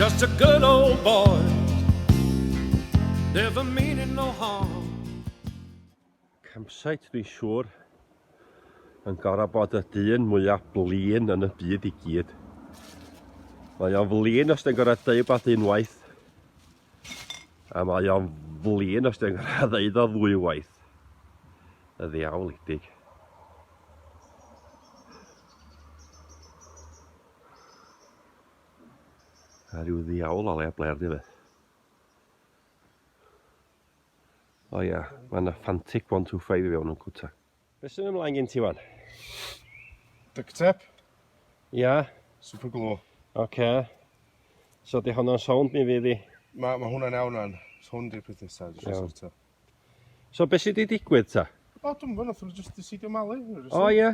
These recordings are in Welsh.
Just a good old boy, never meaning no harm. Campsite dwi'n siŵr yn gorau bod y dyn mwyaf blin yn y byd i gyd. Mae o'n flin os dwi'n gorau deud bod unwaith. A mae o'n flin os dwi'n gorau ddeud o ddwywaith. Y ddiawledig. A rhyw ddiawl o le bler di fe. O ia, mae yna Fantic 125 i fewn yn cwta. Be sy'n ymlaen gen ti wan? Duct tape. Ia. Super glue. Oce. Okay. So di honno'n sownd mi fydd i? Mae ma hwnna'n iawn wan. So hwn di'r peth nesaf, jyst sortio. So beth sydd wedi digwydd ta? O, dwi'n gwybod, nath nhw just decidio malu. O ie?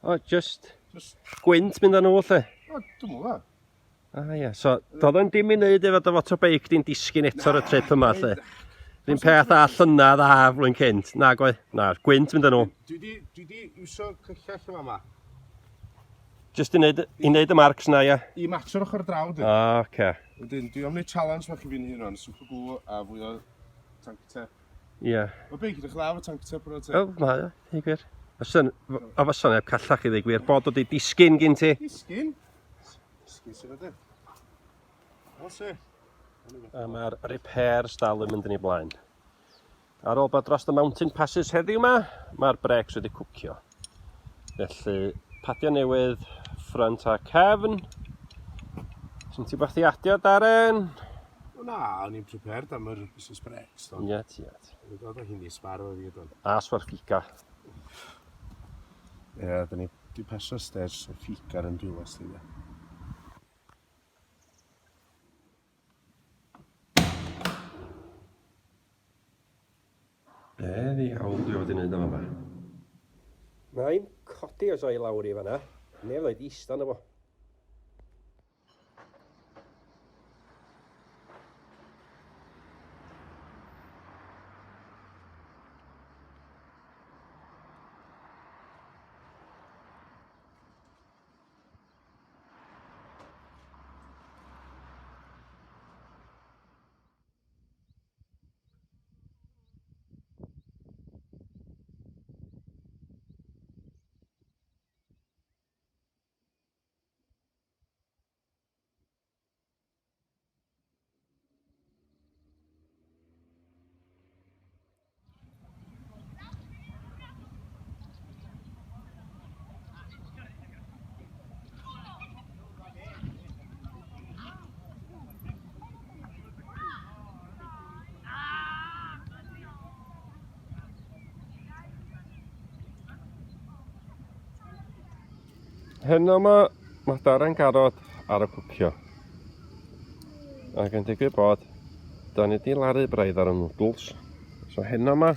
O, just, just gwynt mynd â nhw lle? O, dwi'n gwybod. Ah ie, so doedd o'n dim i wneud efo dy fotobeic di'n disgyn eto ar y trip yma lle. Run peth â llynedd a flwyddyn cynt. Na, gwe, na, gwynt mynd â nhw. Dwi di, dwi di iwsio cyllell yma yma. Just i wneud, i wneud y marks na, ia? I matcho'r ochr draw, dwi. Ah, oce. Okay. Wedyn, dwi am wneud challenge bach i fi'n hun o'n super glue a fwy o tank tape. Ie. Yeah. Mae beic edrych dda efo tank tape ar y O, mae o, i gwir. Fysa'n, o fysa neb callach i ddweud gwir, bod o di disgyn gyn ti. Disgyn? Disgyn sy'n ydy. O, si. A mae'r repairs dal yn mynd yn ei blaen. Ar ôl bod dros y mountain passes heddiw yma, mae'r brakes wedi cwcio. Felly, padio newydd, front a cefn. Sy'n ti bach i adio, Darren? O na, o'n i'n prepared am yr business breaks. Ie, ti, ie. Dwi'n dod o hyn i sbaro fi gyd. A swarffica. Ie, yeah, da ni di pasio stage swarffica yn dwylo sti. Be ddiawl dwi fod i wneud yn fama? Mae'n codi os o'i lawr i fanna. Neu fydda i ista yna fo. Heno 'ma, mae Darren Garod ar y cwcio. Ac yn digwydd bod, da ni di laru braidd ar y noodles. So heno 'ma,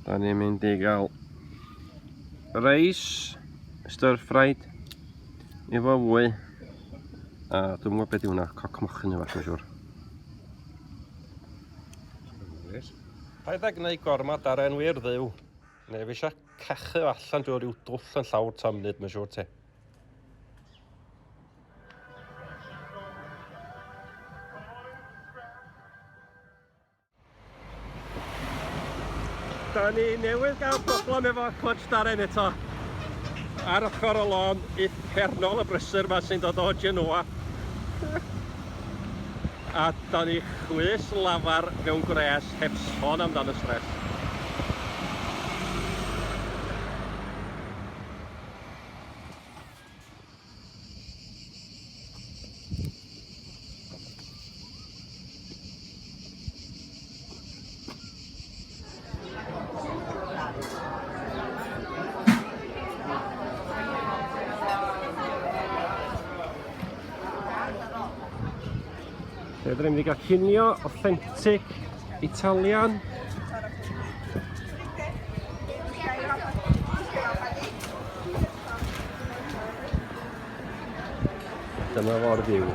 da ni'n mynd i gael reis stir fried efo wy. A dwi'n gwybod beth yw hwnna, coc mochyn neu fath, mae'n siŵr. Paid â gwneud gormod ar enwi'r dduw. Neu fi eisiau cachu o allan drwy ryw dwll yn llawr tan munud, mae'n siŵr ti. Da ni newydd gael problem efo clutch Darren eto. Ar ochr y lôn uffernol y brysur ma sy'n dod o Genoa. A da ni chwys lafar mewn gwres heb sôn amdan y stress. Lle ydyn ni'n mynd i gael cinio authentic Italian. Dyma fo'r view.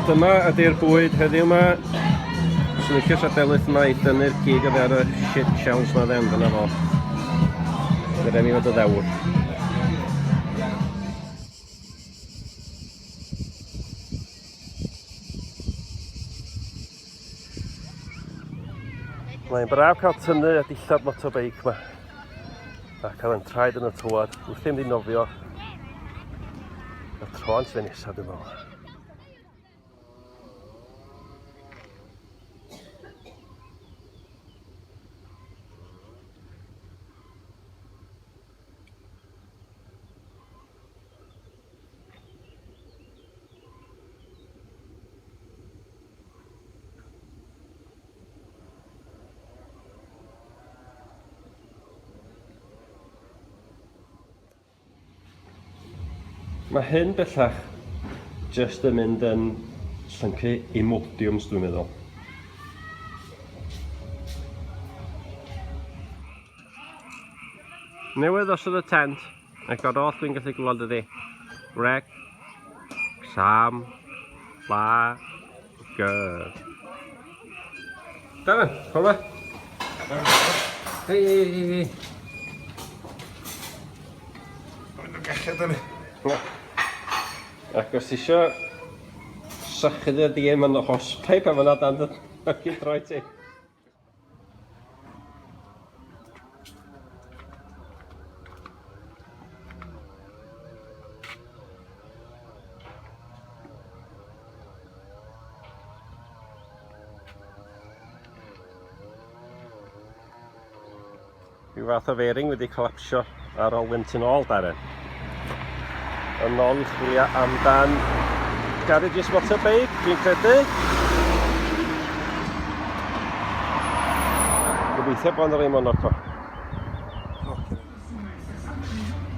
Dyma ydy'r bwyd heddiw yma. Swn i'n licio sa Delyth yma i dynnu'r gig oddi ar y shit shells ma dden, dyna fo. Fe rhaid mi fod y ddewr. Mae'n braf cael tynnu y dillad motobeic ma. A cael yn traed yn y tywod wrth i mi nofio. Y tro yn nesaf dwi'n meddwl. Mae hyn bellach jyst yn mynd yn llyncu Imodiums dwi'n meddwl. Newydd osod y tent, ac o'r oll dwi'n gallu gweld ydi Wrec, Sam, La, G. Darren, hwyl fa. Hei, hei, hei, hei. Mae'n nhw'n gachio dyn ni. Ac os ti isio sychu dy dîm yn y hosepipe a fyna dan dy fucking droed ti. Rhyw fath o fairing wedi colapsio ar ôl wynt yn ôl, Darren. Yn ôl i chwilio amdan garages motorbike, dwi'n credu. Gobeithio bod yna rei Monaco.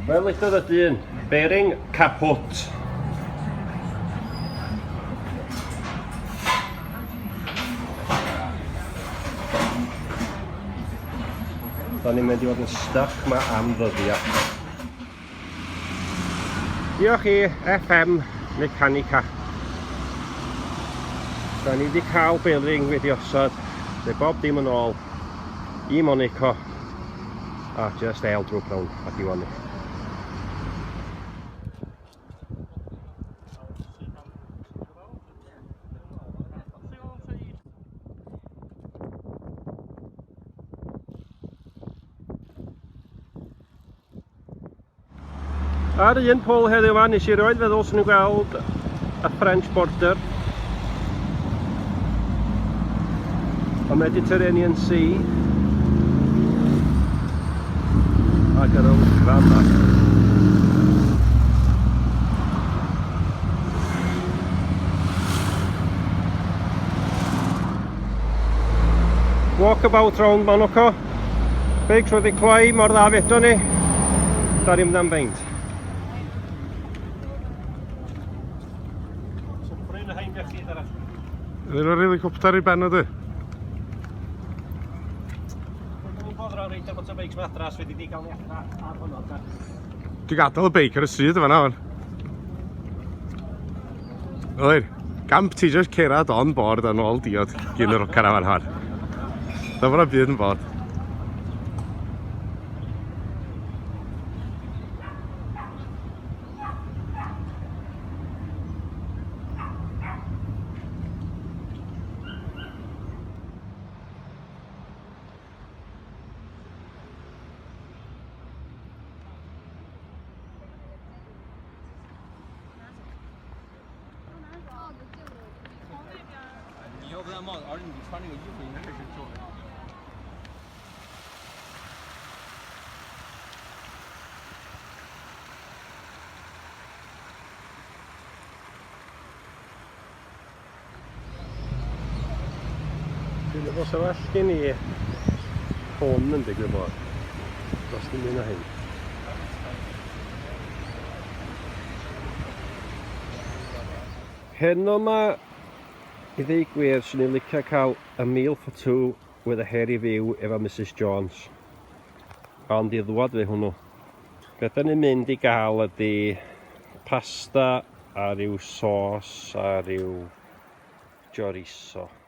Fel ledodd y dyn, bearing caput. Da ni'n mynd i fod yn stuck ma am ddyddiau. Diolch i FM Mecanica. Da ni wedi cael bearing wedi osod, lle bob dim yn ôl i Monaco a just ail drwy prawn a diwanu. Ar un pôl heddiw 'ma, nes i erioed feddwl swn i'n gweld y French border. Y Mediterranean Sea. Ac yr olygfa yma. Walkabout round Monaco. Beics wedi cloi mor dda fedon ni. Da ni'n mynd am beint. Ydyn nhw'n helicopter i ben o dy? Dwi'n gadael y beic ar y stryd yma nawr. Oer, gamp ti jyst cerad on board a nôl diod gyn yr caravan hon. Dyma byd yn bod. Dwi'n meddwl sa well gen i hwn yn digwydd bod. Dros dim un o hyn. Heno 'ma, i ddeu gwir, swn i'n licio cael a meal for two with a hairy view efo Misus Jones. Ond i ddwad fe hwnnw. Be da ni'n mynd i gael ydy pasta a rhyw sauce a rhyw... Chorizo.